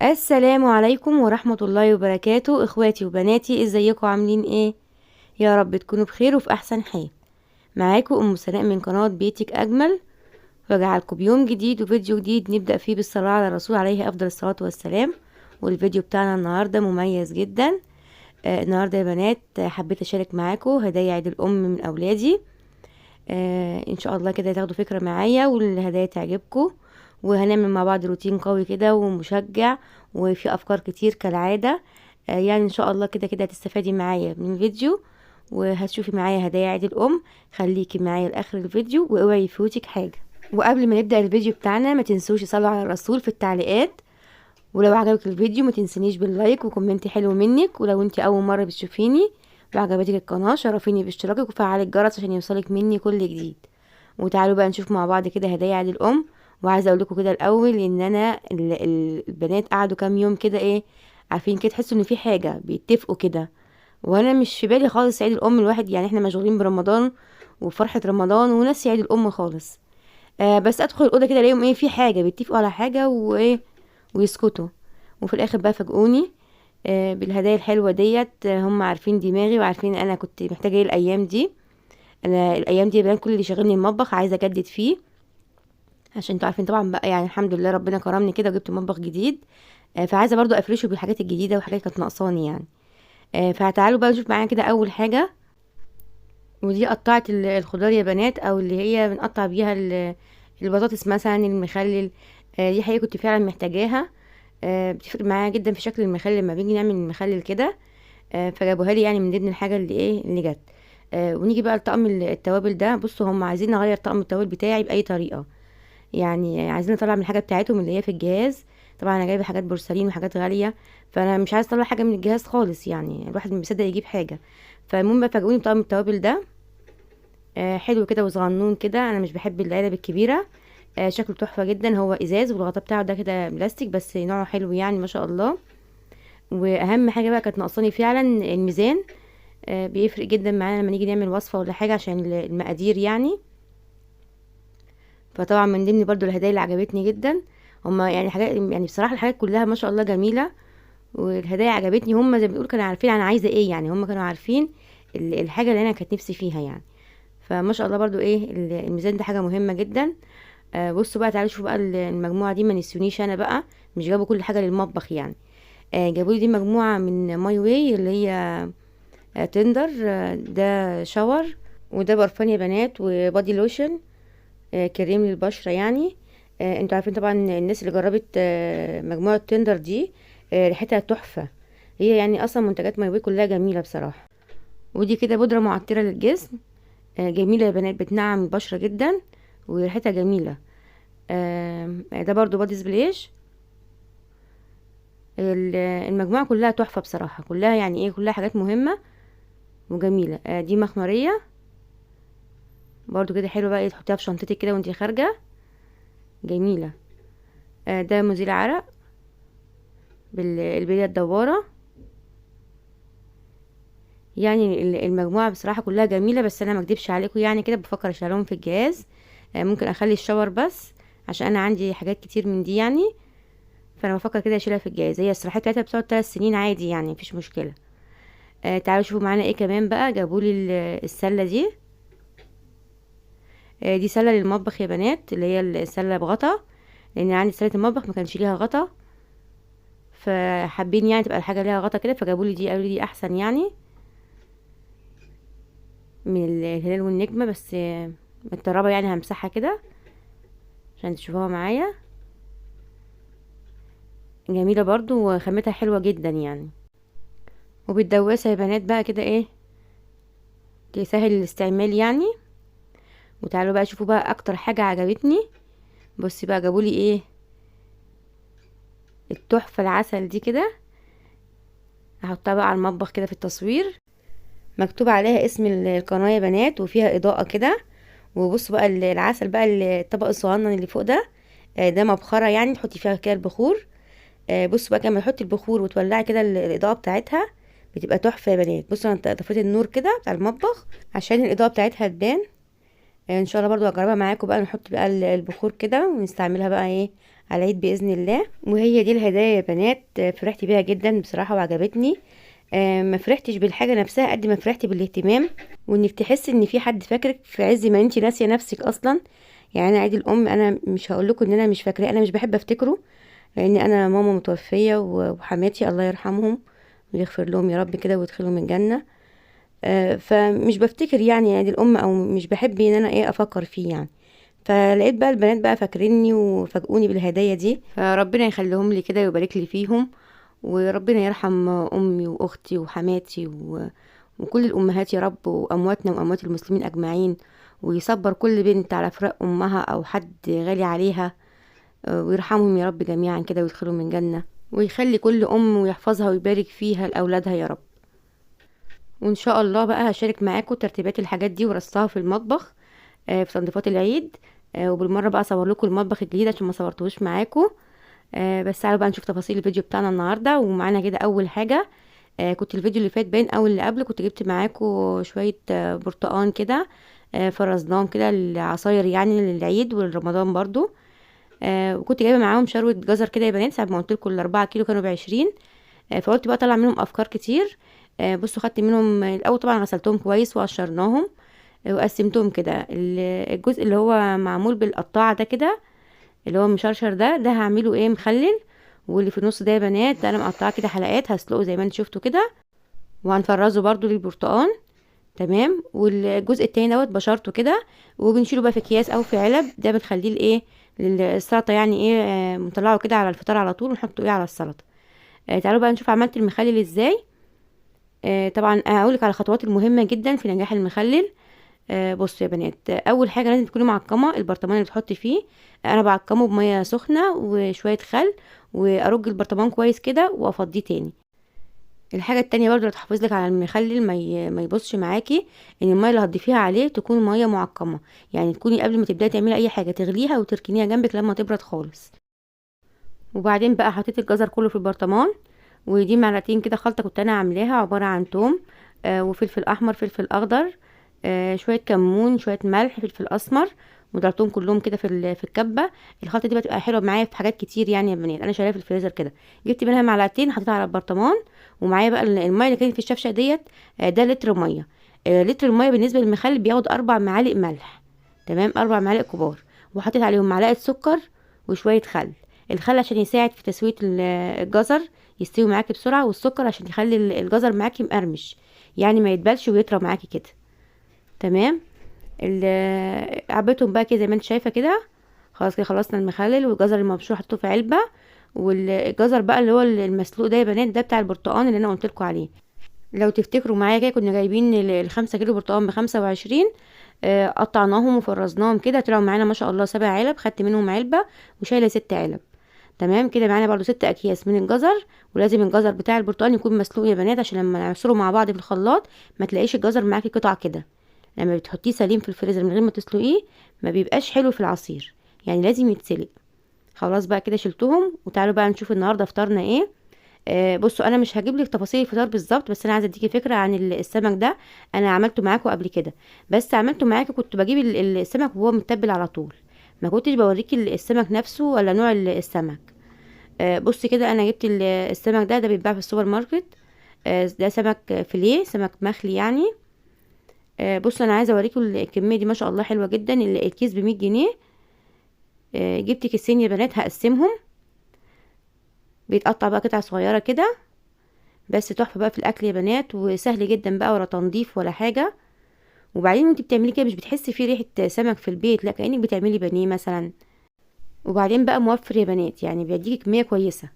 السلام عليكم ورحمة الله وبركاته. اخواتي وبناتي، ازيكم؟ عاملين ايه؟ يا رب تكونوا بخير وفي احسن حال. معاكم ام سناء من قناة بيتك اجمل. راجعه بيوم جديد وفيديو جديد نبدأ فيه بالصلاة على الرسول عليه افضل الصلاة والسلام. والفيديو بتاعنا النهاردة مميز جدا. النهاردة يا بنات، حبيت اشارك معاكم هدايا عيد الام من اولادي. ان شاء الله كده تاخدوا فكرة معايا والهدايا تعجبكم، وهنعمل مع بعض روتين قوي كده ومشجع وفي افكار كتير كالعادة. ان شاء الله كده كده هتستفادي معايا من الفيديو وهتشوفي معايا هدايا عيد الام. خليكي معايا لاخر الفيديو واوعي يفوتك حاجة. وقبل ما نبدأ الفيديو بتاعنا ما تنسوش تصلوا على الرسول في التعليقات، ولو عجبك الفيديو ما تنسنيش بال like و comment حلو منك. ولو انت اول مرة بتشوفيني وعجبتك القناة شرفيني باشتراكك وفعلي الجرس عشان يوصلك مني كل جديد. وتعالوا بقى نشوف مع بعض كده هدايا عيد الام. وعايزه اقول لكم كده الاول ان انا البنات قعدوا كام يوم كده ايه، عارفين كده تحسوا ان في حاجة بيتفقوا كده، وانا مش في بالي خالص عيد الام. الواحد احنا مشغولين برمضان وفرحه رمضان وناسي عيد الام خالص. بس ادخل الاوضة كده الاقيهم ايه، في حاجة بيتفقوا على حاجة وايه ويسكتوا، وفي الاخر بقى فاجئوني بالهدايا الحلوة ديت. هم عارفين دماغي وعارفين انا كنت محتاجه ايه الايام دي. انا الايام دي يا بنات كل اللي شاغلني المطبخ، عايزه اجدد فيه عشان انتوا عارفين طبعا بقى، الحمد لله ربنا كرمني كده وجبت مطبخ جديد. فعايزه برضو افرشه بالحاجات الجديدة وحاجات كانت ناقصاني. فتعالوا بقى نشوف معايا كده اول حاجة. ودي قطعت الخضار يا بنات، او اللي هي بنقطع بيها البطاطس مثلا، المخلل. دي حقيقة كنت فعلا محتاجاها. بتفرق معايا جدا في شكل المخلل لما بنيجي نعمل المخلل كده. فجابوها لي من ضمن الحاجة اللي ايه اللي جت. ونيجي بقى لطقم التوابل ده. بصوا هم عايزين نغير طقم التوابل بتاعي باي طريقه، عايزين نطلع من الحاجة بتاعتهم اللي هي في الجهاز. طبعا انا جايبه حاجات بورسلين وحاجات غالية، فانا مش عايزه اطلع حاجة من الجهاز خالص، الواحد مش بيصدق يجيب حاجة. فالمهم بقى فاجئوني بطقم التوابل ده. حلو كده وصغنون كده، انا مش بحب العلب الكبيرة. شكله تحفة جدا، هو ازاز والغطا بتاعه ده كده بلاستيك، بس نوعه حلو ما شاء الله. واهم حاجة بقى كانت ناقصاني فعلا الميزان. بيفرق جدا معانا لما نيجي نعمل وصفه ولا حاجة عشان المقادير. فطبعا من ضمن برضو الهدايا اللي عجبتني جدا هما حاجات، بصراحة الحاجات كلها ما شاء الله جميلة، والهدايا عجبتني. هما زي ما بيقولوا كانوا عارفين انا عايزه ايه، هما كانوا عارفين الحاجة اللي انا كانت نفسي فيها. فما شاء الله برضو ايه الميزان ده حاجة مهمة جدا. بصوا بقى تعالوا شوفوا بقى المجموعة دي، ما نسيونيش انا بقى، مش جابوا كل حاجة للمطبخ. جابوا لي دي مجموعة من ماي واي اللي هي، تندر. ده shower، وده برفان يا بنات، و body lotion، كريم للبشره. انتوا عارفين طبعا الناس اللي جربت، مجموعة تندر دي، ريحتها تحفة. هي اصلا منتجات ماي واي كلها جميلة بصراحة. ودي كده بودره معطره للجسم، جميلة يا بنات، بتنعم البشرة جدا وريحتها جميلة. ده برضو body splash. المجموعة كلها تحفة بصراحة، كلها كلها حاجات مهمة وجميلة. دي مخمريه برضو كده حلوة بقى، تحطيها في شنطتك كده وانتي خارجه، جميلة. ده مزيل عرق بالبليه الدواره. المجموعة بصراحة كلها جميلة، بس انا ما اكدبش عليكم كده بفكر اشيلهم في الجهاز. ممكن اخلي الشاور بس عشان انا عندي حاجات كتير من دي فانا بفكر كده اشيلها في الجهاز. هي الصراحة بتاعتها بتقعد 3 سنين عادي، مفيش مشكلة. تعالوا شوفوا معانا ايه كمان بقى. جابولي السلة دي. دي سله للمطبخ يا بنات، اللي هي السلة بغطا، لان عندي سله المطبخ ما كانش ليها غطا، فحابين تبقى الحاجة ليها غطا كده، فجابولي دي، قالوا لي دي احسن من الهلال والنجمه، بس متطربه همسحها كده عشان تشوفوها معايا. جميلة برضو وخامتها حلوة جدا. وبتدوسها يا بنات بقى كده ايه، تسهل الاستعمال. وتعالوا بقى شوفوا بقى اكتر حاجة عجبتني. بصي بقى جابولي ايه، التحفة العسل دي كده، هحطها بقى على المطبخ كده في التصوير. مكتوب عليها اسم القناة يا بنات، وفيها اضاءه كده. وبصوا بقى العسل بقى الطبق الصغنن اللي فوق ده، ده مبخره تحطي فيها كده البخور. بصوا بقى لما تحطي البخور وتولعي كده الاضاءة بتاعتها بتبقى تحفة يا بنات. بصوا انا طفيت النور كده بتاع المطبخ عشان الاضاءة بتاعتها تبان. ان شاء الله برضو هجربها معاكم بقى، نحط بقى البخور كده ونستعملها بقى ايه على العيد باذن الله. وهي دي الهدايا يا بنات، فرحت بيها جدا بصراحة وعجبتني. ما فرحتش بالحاجة نفسها قد ما فرحت بالاهتمام، وانك تحسي ان في حد فاكرك في عز ما انت ناسيه نفسك اصلا. يعني انا عيد الام انا مش هقول لكم ان انا مش فاكراه، انا مش بحب افتكره، لان انا ماما متوفيه وحماتي الله يرحمهم ويغفر لهم يا رب كده ويدخلهم الجنة. فمش بفتكر يعني عيد الام، او مش بحب ان انا افكر فيه يعني. فلقيت بقى البنات بقى فاكريني وفاجئوني بالهدايا دي، فربنا يخليهم لي كده ويبارك لي فيهم، وربنا يرحم امي واختي وحماتي وكل الامهات يا رب، وامواتنا واموات المسلمين اجمعين، ويصبر كل بنت على فراق امها او حد غالي عليها، ويرحمهم يا رب جميعا كده ويدخلهم الجنة، ويخلي كل ام ويحفظها ويبارك فيها لاولادها يا رب. وان شاء الله بقى هشارك معاكم ترتيبات الحاجات دي ورصها في المطبخ، في تنظيفات العيد، وبالمره بقى اصور لكم المطبخ الجديد عشان ما صورتهوش معاكم. بس تعالوا بقى نشوف تفاصيل الفيديو بتاعنا النهارده. ومعانا كده اول حاجة، كنت الفيديو اللي فات باين او اللي قبله كنت جبت معاكم شوية برتقان كده، فرزناهم كده العصاير يعني للعيد ولرمضان برضو. وكنت جايبه معاهم شروه جزر كده يا بنات، ساعة ما قلت لكم ال4 كيلو كانوا ب20. فقلت بقى اطلع منهم افكار كتير. بصوا خدت منهم الاول، طبعا غسلتهم كويس وقشرناهم، وقسمتهم كده. الجزء اللي هو معمول بالقطاعه ده كده اللي هو مشرشر ده هعمله مخلل، واللي في النص ده يا بنات انا مقطعاه كده حلقات هسلقه زي ما انتم شفتوا كده، وهنفرزه برضو للبرتقان. تمام. والجزء التاني دوت بشرته كده، وبنشيله بقى في اكياس او في علب، ده بنخليه للسلطة يعني بنطلعه كده على الفطار على طول ونحطه على السلطة. تعالوا بقى نشوف عملت المخلل ازاي. طبعا هقولك على الخطوات المهمة جدا في نجاح المخلل. بصوا يا بنات، اول حاجة لازم تكوني معقمه البرطمان اللي بتحطي فيه. انا بعقمه بميه سخنة وشوية خل، وارج البرطمان كويس كده وافضيه تاني. الحاجة التانية برضو اللي تحافظ لك على المخلل ما يبصش معاكي، ان المية اللي هتضيفيها عليه تكون مية معقمه، يعني تكوني قبل ما تبداي تعملي اي حاجة تغليها وتركنيها جنبك لما تبرد خالص. وبعدين بقى حطيت الجزر كله في البرطمان، ودي معلقتين كده خلطه كنت انا عاملاها، عبارة عن توم، وفلفل احمر، فلفل اخضر، شوية كمون، شوية ملح، فلفل اسمر، وضربتهم كلهم كده في الكبه. الخلطة دي بتبقى حلوة معايا في حاجات كتير يعني يا بنات، انا شايلاها في الفريزر كده. جبت منها معلقتين حطيتها على البرطمان، ومعايا بقى المية اللي كانت في الشفشه ديت، ده لتر مية. لتر المية بالنسبة للمخلل بياخد 4 معالق ملح، تمام، 4 معالق كبار، وحطيت عليهم معلقه سكر وشوية خل. الخل عشان يساعد في تسويه الجزر يستوي معاكي بسرعة، والسكر عشان يخلي الجزر معاكي مقرمش، يعني ما يتبلش ويطرى معاكي كده. تمام. عبيتهم بقى كده زي ما انت شايفه كده. خلاص كده خلصنا المخلل. والجزر المبشور حطيته في علبة، والجزر بقى اللي هو المسلوق ده يا بنات، ده بتاع البرتقان اللي انا قلت لكم عليه. لو تفتكروا معايا كده كنا جايبين ال5 كيلو برتقان ب25، قطعناهم وفرزناهم كده، طلعوا معانا ما شاء الله 7 علب، خدت منهم علبة وشايله 6 علب. تمام كده معانا برضو 6 اكياس من الجزر. ولازم الجزر بتاع البرتقال يكون مسلوق يا بنات، عشان لما نعصره مع بعض في الخلاط ما تلاقيش الجزر معاكي قطع كده. لما بتحطيه سليم في الفريزر من غير ما تسلقيه ما بيبقاش حلو في العصير، يعني لازم يتسلق. خلاص بقى كده شلتهم. وتعالوا بقى نشوف النهارده فطارنا ايه. بصوا انا مش هجيب لك تفاصيل الفطار بالظبط، بس انا عايزه اديكي فكرة عن السمك ده. انا عملته معاكم قبل كده، بس عملته معاكم كنت بجيب السمك وهو متبل على طول، ما كنتش بوريكي السمك نفسه ولا نوع السمك. بصي كده انا جبت السمك ده بيتباع في السوبر ماركت. ده سمك فيليه، سمك مخلي يعني. بصوا انا عايزه اوريكم الكمية دي ما شاء الله حلوة جدا. الكيس ب100 جنيه. جبت كيسين يا بنات هقسمهم، بيتقطع بقى قطع صغيرة كده، بس تحفة بقى في الاكل يا بنات، وسهل جدا بقى، ولا تنظيف ولا حاجة. وبعدين وانت بتعملي كده مش بتحسي فيه ريحه سمك في البيت، لا كانك بتعملي بانيه مثلا. وبعدين بقى موفر يا بنات، يعني بيديكي كمية كويسة.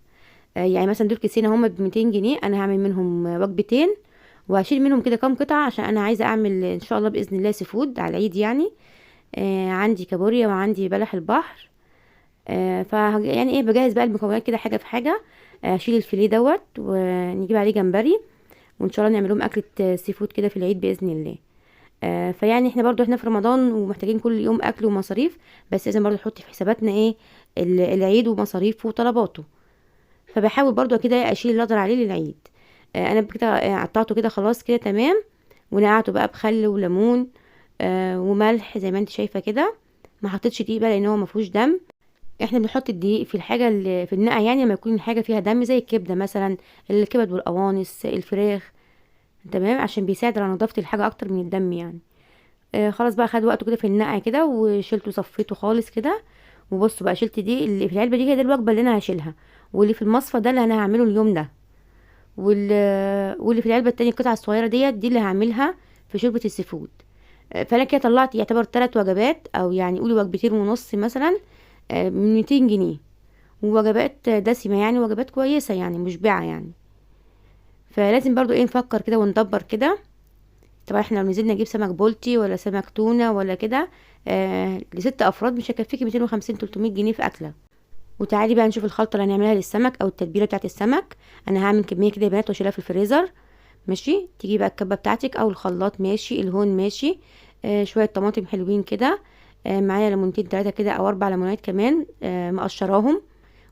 يعني مثلا دول كيسين هما ب200 جنيه، انا هعمل منهم وجبتين، وهشيل منهم كده كام قطعه عشان انا عايزه اعمل ان شاء الله باذن الله seafood على العيد يعني. عندي كابوريا وعندي بلح البحر. ف يعني ايه بجهز بقى المكونات كده حاجة في حاجة. اشيل الفيليه دوت ونجيب عليه جمبري، وان شاء الله نعمل لهم اكله seafood كده في العيد باذن الله. فيعني احنا برضو احنا في رمضان ومحتاجين كل يوم اكل ومصاريف، بس لازم برضو نحط في حساباتنا ايه العيد ومصاريفه وطلباته. فبحاول برضو كده اشيل اللي اقدر عليه للعيد. انا كده، قطعته كده خلاص كده تمام، ونقعته بقى بخل وليمون، وملح زي ما انت شايفه كده. ما حطيتش دقيق بقى لان هو ما فيهوش دم. احنا بنحط الدقيق في الحاجة اللي في النقع، يعني لما يكون الحاجة فيها دم زي الكبده مثلا، الكبد والقوانص، الفراخ، تمام، عشان بيساعد على نظافة الحاجة اكتر من الدم يعني. خلاص بقى خد وقته كده في النقع كده، وشلته صفيته خالص كده. وبصوا بقى شلت دي اللي في العلبة دي كده، دي الوجبة اللي انا هشيلها، واللي في المصفى ده اللي انا هعمله اليوم ده، واللي في العلبة التانية القطعة الصغيرة ديت دي اللي هعملها في شوربة ال seafood. فانا كده طلعت يعتبر 3 وجبات، او يعني قولي وجبتين ونص مثلا، من 200 جنيه، ووجبات دسمة يعني، وجبات كويسة يعني مشبعة يعني. فلازم برضو نفكر كده وندبر كده. طبعا احنا لو نزلنا نجيب سمك بولتي ولا سمك تونه ولا كده، ل6 افراد مش هيكفيكي 250 300 جنيه في اكله. وتعالي بقى نشوف الخلطة اللي هنعملها للسمك او التتبيله بتاعه السمك. انا هعمل كمية كده يا بنات واشيلها في الفريزر، ماشي. تيجي بقى الكبه بتاعتك او الخلاط، ماشي، الهون، ماشي، شوية طماطم حلوين كده، معايا ليمونتين 3 كده او 4 ليمونات كمان، مقشراهم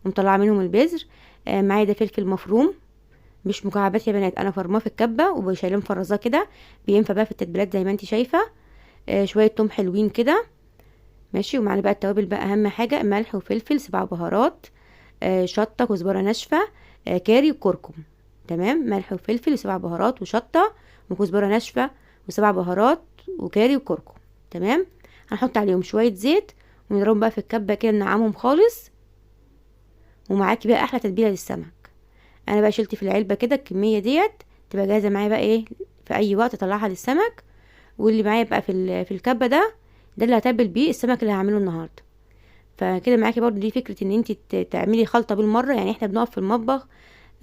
ومطلعه منهم البذر، معايا ده فلفل مفروم مش مكعبات يا بنات، انا فرماه في الكبه وشايلاه مفرزاه كده، بينفع بقى في التتبيلات زي ما انت شايفه. شوية توم حلوين كده، ماشي. ومعانا بقى التوابل بقى، اهم حاجة ملح وفلفل، 7 بهارات، شطه، كزبره ناشفة، كاري وكركم، تمام. ملح وفلفل و7 بهارات وشطه وكزبره ناشفة و7 بهارات وكاري وكركم، تمام. هنحط عليهم شوية زيت ونضربهم بقى في الكبه كده، ننعمهم خالص. ومعاكي بقى احلى تتبيله للسمك. انا بقى شلت في العلبة كده الكمية ديت، تبقى جاهزة معايا بقى في اي وقت اطلعها للسمك. واللي معايا بقى في الكبه ده اللي هتبل بيه السمك اللي هعمله النهارده. فكده معاكي برضو دي فكرة ان انت تعملي خلطه بالمرة. يعني احنا بنقف في المطبخ،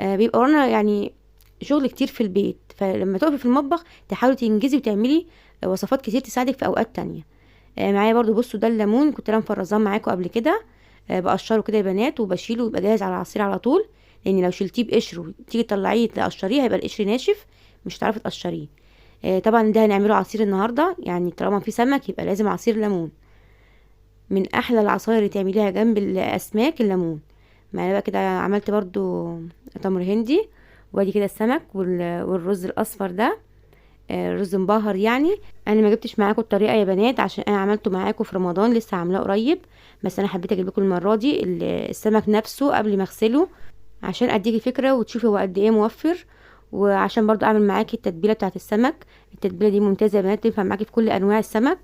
بيبقى ورانا شغل كتير في البيت، فلما تقفي في المطبخ تحاولي تنجزي وتعملي وصفات كتير تساعدك في اوقات تانية. معايا برضو بصوا ده الليمون كنت انا مفرزاه معاكم قبل كده، بقشره كده يا بنات وبشيله ويبقى جاهز على العصير على طول، لان لو شلتيه بقشره تيجي تطلعيه تقشريه هيبقى القشر ناشف مش هتعرفي تقشريه. طبعا ده هنعمله عصير النهارده، يعني طالما في سمك يبقى لازم عصير ليمون. من احلى العصاير اللي تعمليها جنب الاسماك الليمون. معايا بقى كده عملت برضو تمر هندي، وادي كده السمك والرز الاصفر ده، رز مبهر يعني. انا ما جبتش معاكم الطريقة يا بنات عشان انا عملته معاكم في رمضان، لسه عاملاه قريب، بس انا حبيت اجيب لكم المرة دي السمك نفسه قبل ما اغسله عشان اديكي فكرة وتشوفي هو قد ايه موفر، وعشان برضو اعمل معاكي التتبيله بتاعه السمك. التتبيله دي ممتازة يا بنات، تنفع معاكي في كل انواع السمك،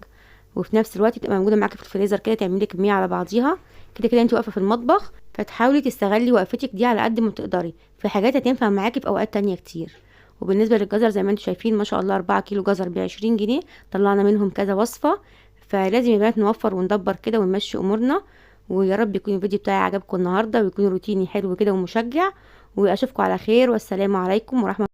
وفي نفس الوقت تبقى موجودة معاكي في الفريزر كده، تعملي كمية على بعضيها كده كده انت واقفة في المطبخ، فتحاولي تستغلي وقفتك دي على قد ما تقدري في حاجات هتنفع معاكي في اوقات تانية كتير. وبالنسبة للجزر زي ما انتم شايفين ما شاء الله 4 كيلو جزر ب20 جنيه، طلعنا منهم كذا وصفه. فلازم يا بنات نوفر وندبر كده ونمشي امورنا. ويا رب يكون الفيديو بتاعي عجبكم النهارده، ويكون روتيني حلو كده ومشجع، واشوفكم على خير، والسلام عليكم ورحمة